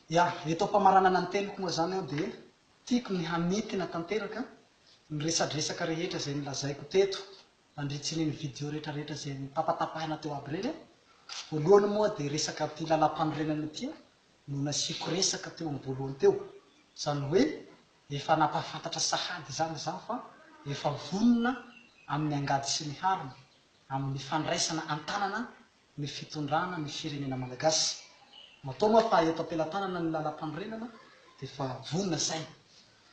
Ya, eto am-pamaranana ny teniko moa izany aho dia tiako ny hamintina tanteraka ny resadresaka rehetra izay nolazaiko teto nandritry ireny video rehetrarehetra izay notapatapahina teo aby ireny. Voalohany moa dia resaka ity lalampanorenana ity no nasiako resaka teo amin'ny voalohany teo. Izany hoe efa nampahafantatra sahady izany izaho fa efa vonona amin'ny angady sy ny harona amin'ny fandraisana an-tanana ny fitondrana ny firenena malagasy. Matoa moa fa eto am-pelatanana ny lalampanorenana dia efa vonona saina.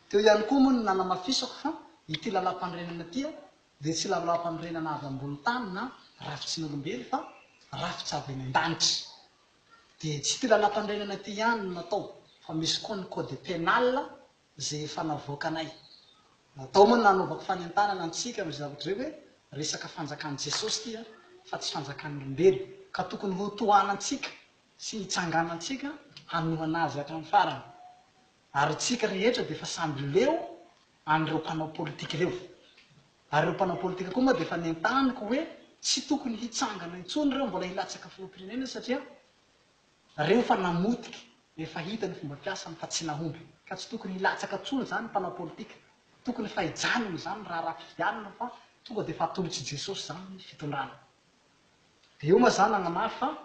Teo ihany koa moa ny nanamafisako fa ity lalampanorenana ity dia tsy lalampanorenana avy ambony tany na rafitsin'olombelo fa rafitra avy any an-danitra. Dia tsy ity lalampanorenana ity ihany no natao fa misy koa ny code pénal izay efa navoakanay. Natao moa ny nanaovako fanentanana antsika amin'izay zavatra izay hoe resaka fanjakan'i Jesosy ity fa tsy fanjakan'olombelo ka tokony ho tohanantsika sy hitsanganantsika hanohana azy hatramin'ny farany. Ary isika rehetra dia efa samby leo an'ireo mpanao politika ireo. Ary ireo mpanao politika koa moa dia efa nentaniko hoe tsy tokony hitsangana intsony ireo mbola hilatsaka filoham-pirenena satria Reo fa namotika, efa hita ny fomba fiasany fa tsy nahomby. Ka tsy tokony hilatsaka tsony zany mpanao politika. Tokony efa hijanona zany ny raharaha fifidianana fa tonga de efa atolots'i Jesosy zany ny fitondrana. De eo ma za nagnamafy fa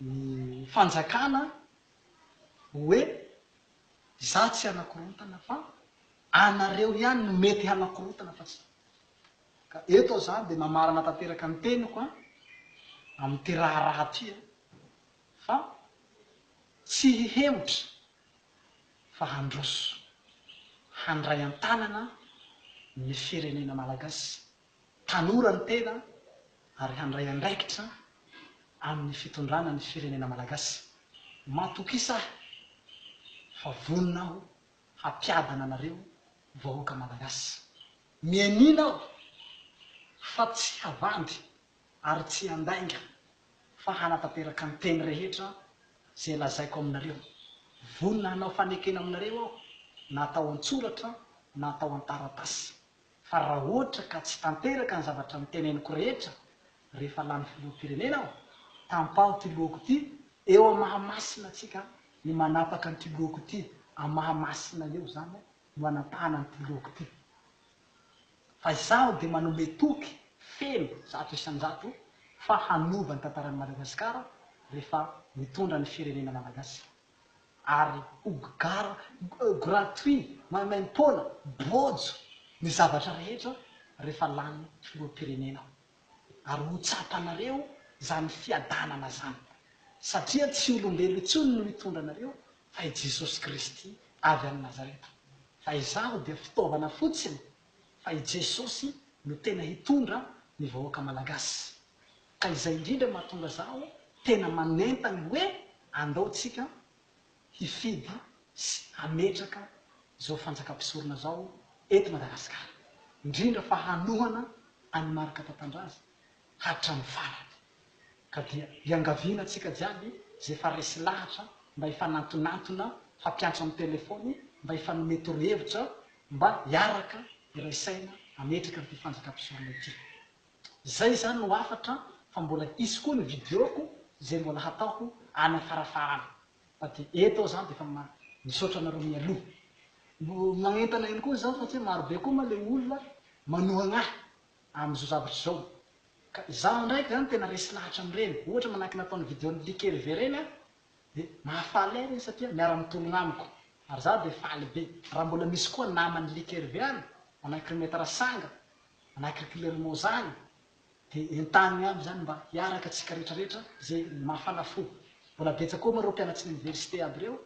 ny fanjakana hoe za tsy hanakorontana fa anareo ihany no mety hanakorontana fa tsy Ka eto aho zany de mamarana tanteraka ny teniko an amin'ity raharaha ty an. Fa tsy hihemotra fa handroso, handray an-tanana ny firenena malagasy, tanora ny tena ary handray andraikitra amin'ny fitondrana ny firenena malagasy. Matokisa ahy fa vonona aho hampiadana anareo vahoaka malagasy. Mianiana aho fa tsy havandy ary tsy handainga fa hanatanteraka ny teny rehetra izay lazaiko aminareo. Vonona hanao fanekena aminareo aho, na atao an-tsoratra na atao an-taratasy. Fa raha ohatra ka tsy tanteraka ny zavatra noteneniko rehetra rehefa lany filoham-pirenena aho, tampaho ity lohako ity, eo Mahamasina tsika ny manapaka an'ity lohako ity, a Mahamasina eo izany no anapahana an'ity lohako ity. Fa izaho dia manome toky feno 100% fa hanova ny tantaran'i Madagasikara rehefa mitondra ny firenena Malagasy. Ary ho gara, gratuit, maimaimpoana, bôjo ny zavatra rehetra rehefa lany filoham-pirenena aho. Ary ho tsapanareo izany fiadanana izany. Satria tsy olombelo intsony no hitondra anareo fa i Jesosy Kristy avy any Nazareta. Fa izaho dia fitaovana fotsiny fa i Jesosy no tena hitondra ny vahoaka Malagasy. Ka izay indrindra mahatonga zaho tena manentany hoe andao tsika hifidy sy hametraka izao fanjakam-pisorona zao eto Madagasikara. Indrindra fa hanohana an'i Marc Tatandraza hatramin'ny farany. Ka dia iangaviana antsika jiaby izay efa resy lahatra mba hifanantonantona fampiantso amin'ny telefaony mba hifanome torohevitra mba hiaraka hiray saina hametraka an'ity fanjakam-pisorona ity. Izay izany no hafatra fa mbola hisy koa ny video-ko izay mbola hataoko any afarafara any. Fa dia eto aho izany dia efa misaotra anareo mialoha. Magnentana ihany koa izaho satria marobe koa moa ilay olona manohagna ahy amin'izao zavatra izao. Ka izaho ndraiky zany tena resy lahatra amin'ireny. Ohatra manahaky nataon'ny video-n'i Lick Hervé ireny aho dia mahafaly ahy ireny satria miara-mitologna amiko. Ary izaho dia faly be. Raha mbola misy koa naman'i Lick Hervé any, manahaky ry Maître Sanga, manahaky ry Clermont zany, dia entaniny aby zany mba hiaraka tsika rehetra rehetra izay mafana fo. Mbola betsaka koa moa ireo mpianatry ny université aby ireo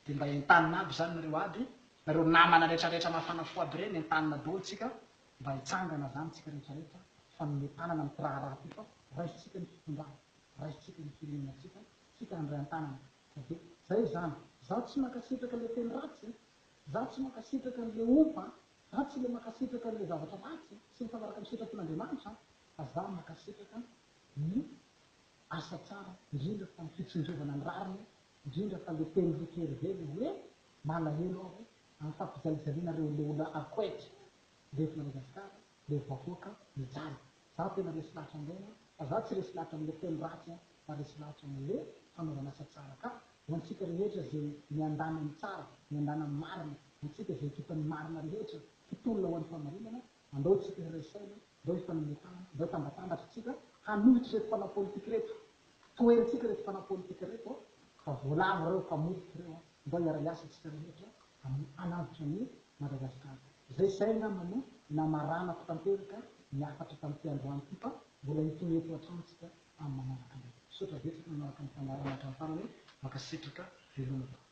dia mba entanina aby zany nareo aby, nareo namana rehetra rehetra mafana fo aby ireny entanina daholo tsika Mba hitsangana zany tsika rehetra rehetra hifanome tanana amty raharaha ty fa raisintsika ny fitondrana, raisintsika ny firenena tsika, tsika handray antanana fa de zay zany, zaho tsy mankasitraka le teny ratsy, zaho tsy mankasitraka anle ompa, zaho tsy le mankasitraka anle zavatra ratsy tsy mifanaraka am sitrapon'Andriamanitra fa zaho mankasitraka ny asa tsara indrindra fa ny fitsinjovana ny rariny indrindra fa le teny Ricky Hervé le hoe malahelo aho am fampijalijaliana reo le olona akoetra Reto Madagascar le vahoaka mijaly. Za tena resy lahatra amin'ireny an, fa za tsy resy lahatra amin'le teny ratsy an, fa resy lahatra amin'le fanaovana asa tsara ka. Ho antsika rehetra izay miandany amin'ny tsara, miandany amin'ny marina, ho antsika izay ekipan'ny marina rehetra, mpitolona ho an'ny fahamarinana, andao isika hiray saina, andao hifanome tanana, andao hitambatambatra isika hanohitra ireto mpanao politika ireto. Toherintsika ireto mpanao politika ireto fa voalavo ireo, mpamotika ireo. Andao hiara-hiasa isika rehetra hanavotra an'i Madagasikara. Izay izay angamba no namaranako tanteraka ny hafatra tamin'ity androany ity fa mbola hitohy eto hatrany isika amin'ny manaraka indray. Misaotra betsaka nanaraka ny fandaharana hatramin'ny farany. Mankasitraka. Veloma tompoko.